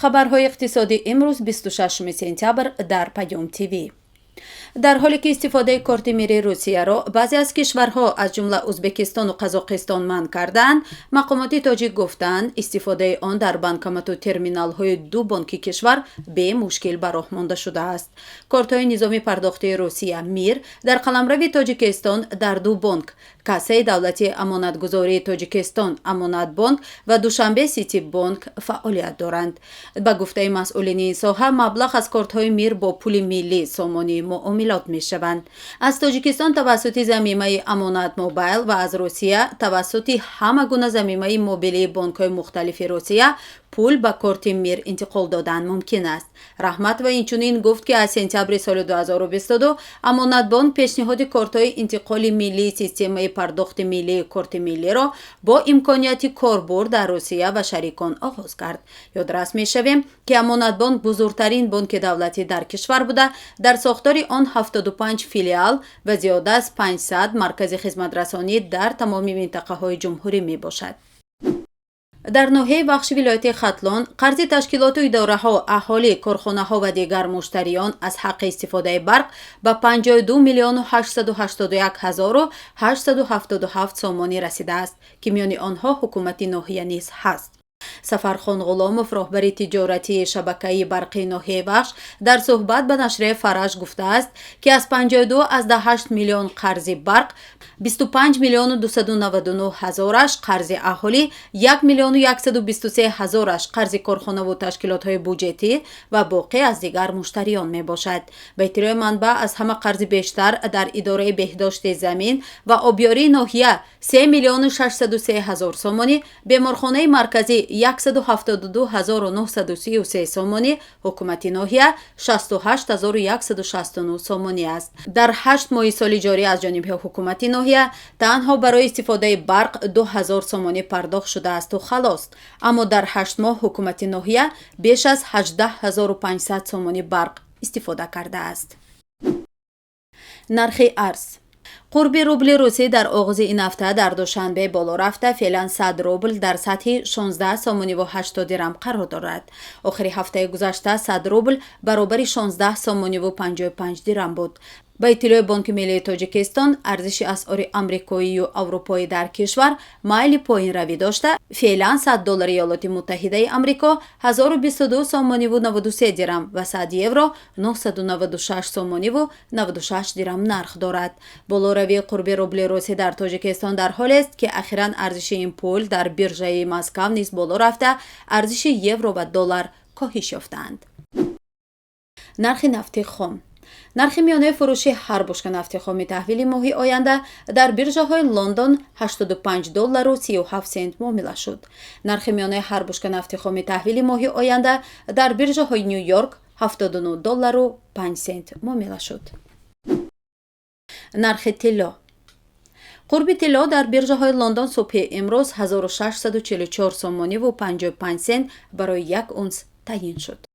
Хабарҳои иқтисодӣ имрӯз, 26 сентябр, дар Паём ТВ. Дар ҳоле ки истифодаи корти Мири Русияро баъзе аз кишварҳо, аз ҷумла Ӯзбекистону Қазоқистон, манъ кардаанд, мақомоти тоҷик гуфтаанд, истифодаи он дар банкомату терминалҳои ду бонки кишвар бемушкил ба роҳ монда шудааст. Кортҳои низоми пардохтии Русия Мир дар қаламрави Тоҷикистон дар ду бонк, Кассаи давлатии амонатгузории Тоҷикистон Амонатбонк ва Душанбе Сити Бонк, фаъолият доранд. Ба гуфтаи масъулини ин соҳа, маблағ аз кортҳои Мир бо пули миллӣ, сомонӣ, муомилот мешаванд. Аз Тоҷикистон тавассути замимаи Амонат Мобайл ва аз Русия тавассути ҳама гуна замимаи мобилии бонкҳои мухталифи Русия пул ба корти Мир интиқол додан мумкин аст. Раҳматова инчунин гуфт, ки аз сентябри соли 2022 Амонатбонк пешниҳоди кортҳои интиқоли миллии системаи пардохти миллии корти миллиро бо имконияти корбурд дар Русия ва шарикон оғоз кард. Ёдрас мешавем, ки Амонатбонк бузургтарин бонки давлатӣ дар кишвар буда, дар сохтори он 75 филиал ва зиёда аз 500 маркази хизматрасонӣ дар тамоми минтақаҳои ҷумҳурӣ мебошад. Дар ноҳияи Вахши вилояти Хатлон қарзи ташкилоту идораҳо, аҳолӣ, корхонаҳо ва дигар муштариён аз ҳаққи истифодаи барқ ба 52 миллиону 881 ҳазору 877 сомонӣ расидааст, ки миёни онҳо ҳукумати ноҳия низ ҳаст. Сафархон Ғуломов, роҳбари тиҷоратии шабакаи барқии ноҳияи Вахш, дар суҳбат ба нашрияи Фараж гуфтааст, ки аз 52,8 миллион қарзи барқ 25 миллиону 299 ҳазораш қарзи аҳолӣ, 1 миллиону 123 ҳазораш қарзи корхонаву ташкилотҳои буҷетӣ ва боқӣ аз дигар муштариён мебошад. Ба иттилои манбаъ, аз ҳама қарзи бештар дар идораи беҳдошти замин ва обёрии ноҳия, 3 миллиону 603 ҳазор сомонӣ, беморхонаи марказӣ, 172 ҳазору 933 сомонӣ, ҳукумати ноҳия, 68 ҳазору 169 сомонӣ аст. Дар 8 моҳи соли ҷорӣ аз ҷониби ҳукумати ноҳия танҳо барои истифодаи барқ 2000 сомонӣ пардохт шудаасту халос. Аммо дар 8 моҳ ҳукумати ноҳия беш аз 18 500 сомонӣ барқ истифода кардааст. Нархи арз. Қурби рубли русӣ дар оғози ин ҳафта дар Душанбе боло рафта, феълан 100 рубл дар сатҳи 16 сомониву 80 дирам қарор дорад. Охири ҳафтаи гузашта 100 рубл баробари 16 сомониву 55 дирам буд. Ба иттилои Бонки миллии Тоҷикистон, арзиши асъори амрикоию аврупоӣ дар кишвар майли поинравӣ дошта, феълан 100 доллари Иёлоти Муттаҳидаи Амрико 1022 сомониву 93 дирам ва 100 евро 996 сомониву 96 дирам нарх дорад. Болоравии қурби рубли русӣ дар Тоҷикистон дар ҳолест, ки ахиран арзиши ин пул дар биржаи Москав низ боло рафта, арзиши евро ва доллар коҳиш ёфтаанд. Нархи нафти хом. Нархи миёнаи фурӯши ҳар бушка нафти хоми таҳвили моҳи оянда дар биржаҳои Лондон 85 доллару 37 сент муомила шуд. Нархи миёнаи ҳар бушка нафти хоми таҳвили моҳи оянда дар биржаҳои Ню Йорк 79 доллару 5 сент муомила шуд. Нархи тилло. Қурби тилло дар биржаҳои Лондон субҳи имрӯз 1644 сомониву 55 сент барои як унс таъйин шуд.